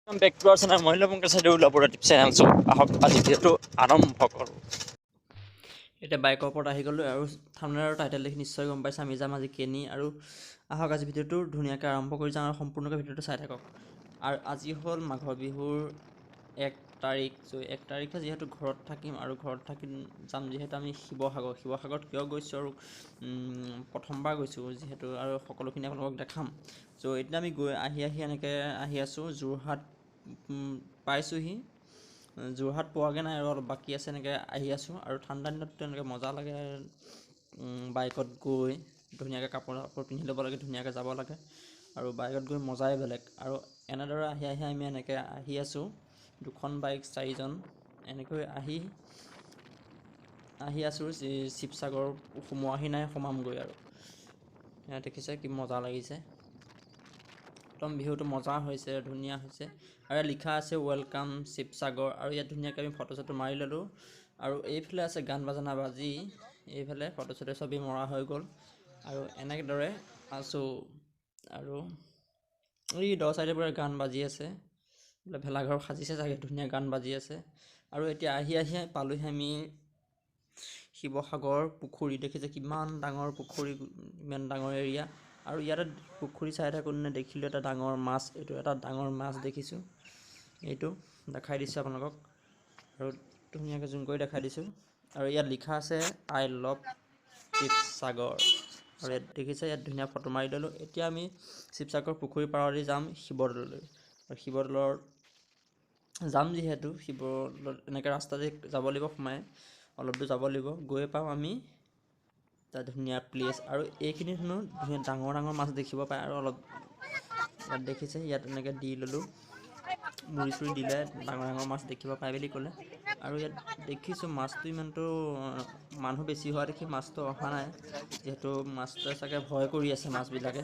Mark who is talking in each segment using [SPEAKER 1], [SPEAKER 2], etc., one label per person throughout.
[SPEAKER 1] Back to our channel মহিলা Pankaj লাবৰেটিভ channel. চ' আহক, আজি ভিডিঅ'টো আৰম্ভ কৰোঁ। এতিয়া বাইকৰ ওপৰত আহি গ'লোঁ আৰু থাম্বনেইল আৰু টাইটেল দেখি নিশ্চয় গম পাইছে আমি যাম আজি কেনি। আৰু আহক, আজি ভিডিঅ'টো ধুনীয়াকৈ আৰম্ভ কৰি যাওঁ আৰু সম্পূৰ্ণকৈ ভিডিঅ'টো চাই থাকক। আৰু আজি হ'ল মাঘৰ বিহুৰ 1 তাৰিখ। চ' 1 তাৰিখে যিহেতু ঘৰত থাকিম আৰু ঘৰত থাকি যাম যিহেতু আমি শিৱসাগৰ। শিৱসাগৰত কিয় গৈছোঁ আৰু প্ৰথমবাৰ গৈছোঁ যিহেতু আৰু সকলোখিনি আপোনালোকক দেখাম। চ' এতিয়া আমি গৈ আহি আহি এনেকৈ আহি আছোঁ, যোৰহাট পাইছোঁহি। যোৰহাট পোৱাগৈ নাই আৰু অলপ বাকী আছে, এনেকৈ আহি আছোঁ। আৰু ঠাণ্ডা দিনততো এনেকৈ মজা লাগে বাইকত গৈ, ধুনীয়াকৈ কাপোৰ চাপোৰ পিন্ধি ল'ব লাগে, ধুনীয়াকৈ যাব লাগে আৰু বাইকত গৈ মজাই বেলেগ। আৰু এনেদৰে আহি আহি আমি এনেকৈ আহি আছোঁ, দুখন বাইক চাৰিজন এনেকৈ আহি আহি আছোঁ। শিৱসাগৰ সোমোৱাহি নাই, সোমামগৈ। আৰু ইয়াত দেখিছে কি মজা লাগিছে, একদম ভিউটো মজা হৈছে, ধুনীয়া হৈছে। আৰু ইয়াত লিখা আছে welcome Sivasagar. আৰু ইয়াত ধুনীয়াকৈ আমি ফটো চটো মাৰি ল'লোঁ। আৰু এইফালে আছে গান বাজানা বাজি, এইফালে ফটো চটো ছবি মৰা হৈ গ'ল। আৰু এনেদৰে আছোঁ। আৰু এই দ চাইডৰ পৰা গান বাজি আছে, বোলে ভেলাঘৰ সাজিছে চাগে, ধুনীয়া গান বাজি আছে। আৰু এতিয়া আহি আহি পালোহি আমি শিৱসাগৰ পুখুৰী। দেখিছে কিমান ডাঙৰ পুখুৰী, ইমান ডাঙৰ এৰিয়া। আৰু ইয়াতে পুখুৰী চাই থাকোঁতে দেখিলোঁ এটা ডাঙৰ মাছ, এইটো এটা ডাঙৰ মাছ দেখিছোঁ, এইটো দেখাই দিছোঁ আপোনালোকক আৰু ধুনীয়াকৈ জুম কৰি দেখাই দিছোঁ। আৰু ইয়াত লিখা আছে I love Sivasagar. আৰু ইয়াত দেখিছে, ইয়াত ধুনীয়া ফটো মাৰি ল'লোঁ। এতিয়া আমি শিৱসাগৰ পুখুৰী পাৰদি যাম শিৱদৌললৈ। আৰু শিৱদৌলৰ যাম যিহেতু শিৱদৌলত এনেকৈ ৰাস্তা দি যাব লাগিব, সোমাই অলপ দূৰ যাব লাগিব, গৈ পাওঁ আমি এটা ধুনীয়া প্লেচ। আৰু এইখিনিত হেনো ধুনীয়া ডাঙৰ ডাঙৰ মাছ দেখিব পায়। আৰু অলপ ইয়াত দেখিছে, ইয়াত এনেকৈ দি ল'লোঁ, মুড়ি চুৰি দিলে ডাঙৰ ডাঙৰ মাছ দেখিব পায় বুলি ক'লে। আৰু ইয়াত দেখিছোঁ মাছটো ইমানটো মানুহ বেছি হোৱা দেখি মাছটো অহা নাই, যিহেতু মাছটোৱে চাগে ভয় কৰি আছে মাছবিলাকে।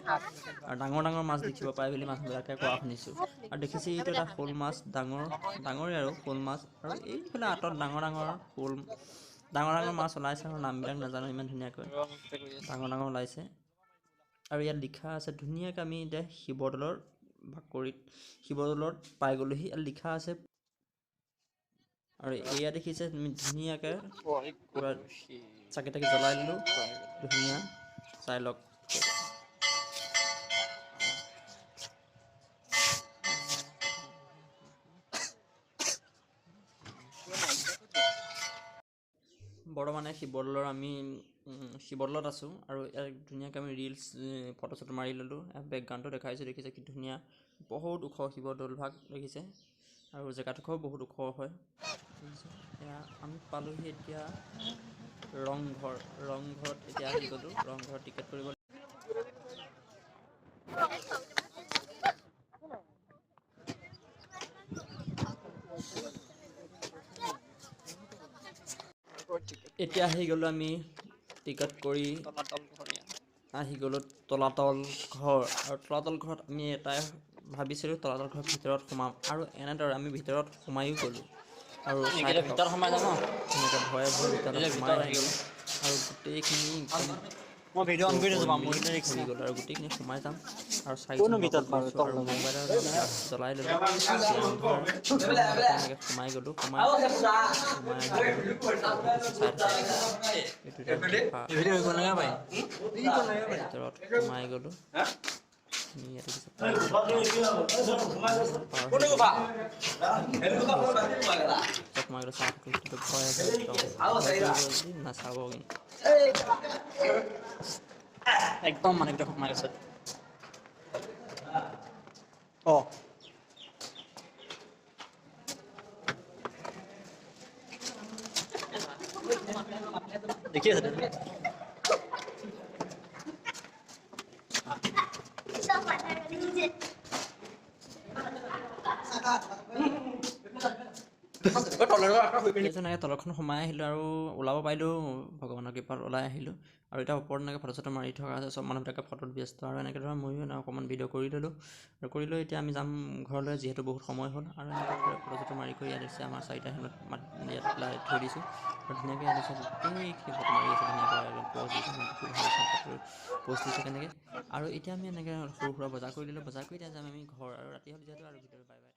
[SPEAKER 1] আৰু ডাঙৰ ডাঙৰ মাছ দেখিব পায় বুলি মানুহবিলাকে কোৱা শুনিছোঁ। আৰু দেখিছে এইটো এটা শ'ল মাছ, ডাঙৰ ডাঙৰেই আৰু শ'ল মাছ। আৰু এইফালে আঁতৰত ডাঙৰ ডাঙৰ শ'ল, ডাঙৰ ডাঙৰ মাছ ওলাইছে আৰু নামবিলাক নাজানো, ইমান ধুনীয়াকৈ ডাঙৰ ডাঙৰ ওলাইছে। আৰু ইয়াত লিখা আছে ধুনীয়াকৈ, আমি এতিয়া শিৱদৌলৰ বাকৰিত শিৱদৌলত পাই গ'লোহি। ইয়াত লিখা আছে। আৰু এয়া দেখিছে আমি ধুনীয়াকৈ পূৰা চাকি তাকি জ্বলাই ল'লোঁ, ধুনীয়া চাই লওক। বৰ্তমানে শিৱদৌলৰ আমি শিৱদৌলত আছোঁ। আৰু ইয়াত ধুনীয়াকৈ আমি ৰিলচ ফটো চটো মাৰি ল'লোঁ। বেকগ্ৰাউণ্ডটো দেখাইছোঁ, দেখিছে কি ধুনীয়া, বহুত ওখ শিৱদৌল ভাগ দেখিছে। আৰু জেগাডোখৰো বহুত ওখ হয়। এয়া আমি পালোহি এতিয়া ৰংঘৰ। ৰংঘৰত এতিয়া আহি গ'লোঁ, ৰংঘৰত টিকেট কৰিব। এতিয়া আহি গ'লোঁ আমি টিকট কৰি আহি গ'লোঁ তলাতল ঘৰ। আৰু তলাতল ঘৰত আমি এটাই ভাবিছিলোঁ, তলাতল ঘৰৰ ভিতৰত সোমাম। আৰু এনেদৰে আমি ভিতৰত সোমায়ো গ'লোঁ। আৰু
[SPEAKER 2] ভিতৰত সোমাই যাম,
[SPEAKER 1] ধুনীয়াকৈ ভয়ে ভয়ে ভিতৰত সোমাই আহি গ'লোঁ। আৰু গোটেইখিনি একদম
[SPEAKER 2] মই ভিডিঅ' অন কৰি থৈছোঁ,
[SPEAKER 1] ঘূৰি গ'লোঁ আৰু গোটেইখিনি সোমাই যাম। আৰু চাৰিজন আৰু মোবাইলৰ জ্বলাই ল'লোঁ, এনেকৈ সোমাই গ'লোঁ। সোমাই সোমাই ভিতৰত সোমাই গ'লোঁ। সোমাই গ'লোঁ, চাই ভয় নাচাব কিন্তু
[SPEAKER 2] একদম মানে একদম সোমাই গৈছে। অঁ, দেখি আছে।
[SPEAKER 1] এনেকৈ তলখন সোমাই আহিলোঁ আৰু ওলাব পাৰিলোঁ, ভগৱানৰ কৃপাত ওলাই আহিলোঁ। আৰু এতিয়া ওপৰত এনেকৈ ফটো চটো মাৰি থকা আছে, চব মানুহবিলাকে ফটোত ব্যস্ত। আৰু এনেকৈ ধৰা ময়ো এনে অকণমান ভিডিঅ' কৰি ল'লোঁ। আৰু কৰি লৈ এতিয়া আমি যাম ঘৰলৈ, যিহেতু বহুত সময় হ'ল। আৰু এনেকৈ ফটো চটো মাৰি কৰি ইয়াত আছে আমাৰ চাৰিটা হেলমেট ইয়াত পেলাই থৈ দিছোঁ। আৰু ধুনীয়াকৈ ইয়াত আছে গোটেইখিনি ফটো মাৰি আছে, ধুনীয়াকৈ প'জ দিছে, প'জ দিছে কেনেকৈ। আৰু এতিয়া আমি এনেকৈ সৰু সুৰা বজাৰ কৰি ল'লোঁ, বজাৰ কৰি এতিয়া যাম আমি ঘৰ। আৰু ৰাতি হ'ল যিহেতু, আৰু ভিডিঅ'টো বাই বাই।